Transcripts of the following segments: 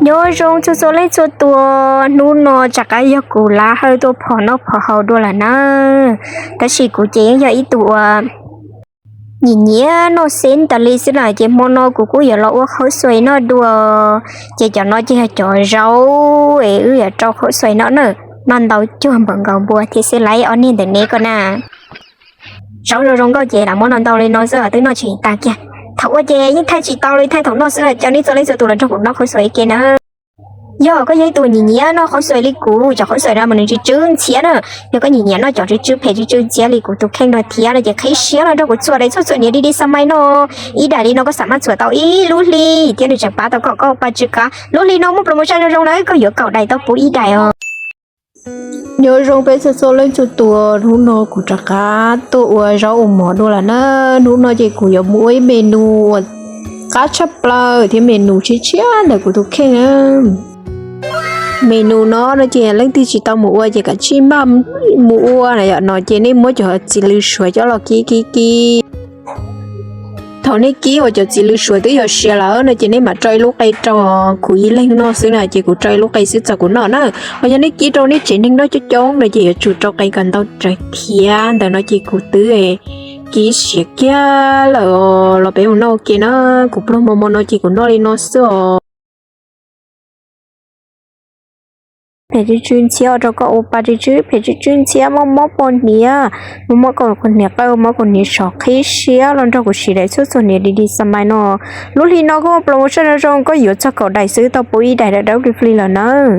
Nyob zoo txhua txhua leej txhua tus, hnub no rov qab yog kuv Lab Hawj tuaj phom noj phom haus dua lawm na. Tab sis kuv ces yeej yog ib tug uas nyiam nyiam noj xwb tas li xwb na, ces hmo no kuv kuj yuav los ua khaub xuaim noj dua. Ces cov no ces yog cov zaub es wb yuav rau khaub xuaim noj na, noj ntau cuag npaum nkaus npua thiab xwb lauj, ob niag ntawm neb ko na. Zaub zoo zoo nkauj ces lam muab noj ntau li no xwb twb noj tsis tas kiag. Thaum ua ces yeej thaij tsis tau li, thaij thaum noj xwb, coj nej txhua leej txhua tus los nrog kuv noj khaub xuaim ib ke na. Yog koj yog ib tug nyiam nyiam noj khaub xuaim li kuv, cov khaub xuaim no mas nws tsw tsw ntxhiab na. Yog koj nyiam nyiam noj cov tsw tsw phem tsw tsw ntxhiab li kuv tus kheej no thiab no ces qhib siab los nrog kuv txhua leej txhua txhua niam di di xa mais no. Ib daim li no koj xam maj txhuam tau ib lub hli thiab nws tseem pab tau koj, koj ua pa tsw qab. Lub hli no muaj promotion zoo zoo na, koj yuav kaum daim tau puv ib daim os. Nyob zoo peb txhua txhua leej txhua tus, hnub no kuv rov qab tuaj ua zaub ua mov dua lawm na. Hnub no ces kuv yuav mus ua ib menu uas qab tshaj plaws thiab menu tshiab tshiab ntawm kuv tus kheej na. Menu no no ces leej twg tsis tau mus ua ces kav tsij maj mus ua na yom. No ces nej muab cov txiv lws suav coj los kib kib kib. Thaum nej kib uas cov txiv lws suav twb yuav siav lawm no ces nej mam rau ib lub qe rau kuv ib leeg noj xwb na, ces kuv rau ib lub qe xwb txog kuv noj na. Ho yog nej kib rau nej tsev neeg noj coob coob no ces yuav tsum rau qe kom ntau raws thiab. Ntawm no ces kuv twb kib siav kiag lawm os, los peb mus noj ua ke na. Kuv pluag mos mos no ces kuv noj li no xwb os. Phem tsw tsw ntxhiab ua rau koj ua pa tsw tsw, phem tsw tsw ntxhiab, mob mob pos hniav, mob mob kaus hniav qawj, mob kaus hniav sov, qhib siab los nrog kuv siv daim txhuab txhuam hniav di di xa mais no. Lub hli no koj muaj promotion zoo zoo, koj yuav txog kaum daim xwb tau puv ib daim dawb dawb fli fli lawm nawb.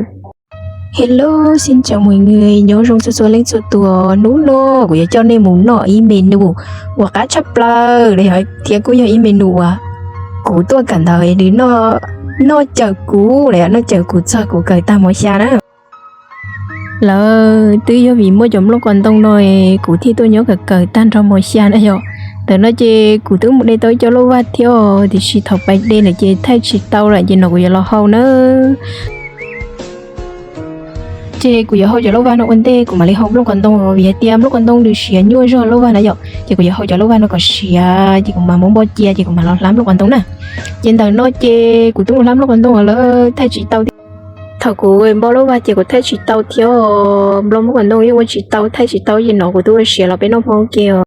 Hello, xin chào mọi người, nyob zoo txhua txhua leej txhua tus, hnub no kuv yuav coj nej mus noj ib menu uas qab tshaj plaws li thiab kuj yog ib menu uas kuv tuaj kawm ntawv nws noj cawm kuv li, noj cawm kuv txog kuv kawm tag mos xya na. Lawv twb yog vim muaj cov nplooj kos ntoo no kuv thiaj tuaj nyob kawm kawm tag nrho mos xya na yom. Ntawm no ces kuv twb mus de tau ib co lauj vaj thiab, tiam sis thaum pais de lawm ces thaij tsis tau lawm ces no kuv yuav los hau na. Ces kuv yuav hau cov lauj vaj no ua ntej kuv mam li hau nplooj kos ntoo, vim hais tias nplooj kos ntoo nws siav nyuaj zog lauj vaj na yom. Ces kuv yuav hau cov lauj vaj no kom siav ces kuv mam muab npo cia ces kuv mam los hlab nplooj kos ntoo na. Ces ntawm no ces kuv twb mus hlab nplooj kos ntoo lawm thaij tsis tau thiab. Thaum kuv npo lauj vaj ces kuv thaij tsis tau thiab, nplooj nplooj kos ntoo yeej ua tsis tau, thaij tsis tau ces no kuv twb ua siav los peb noj hmo ua ke os.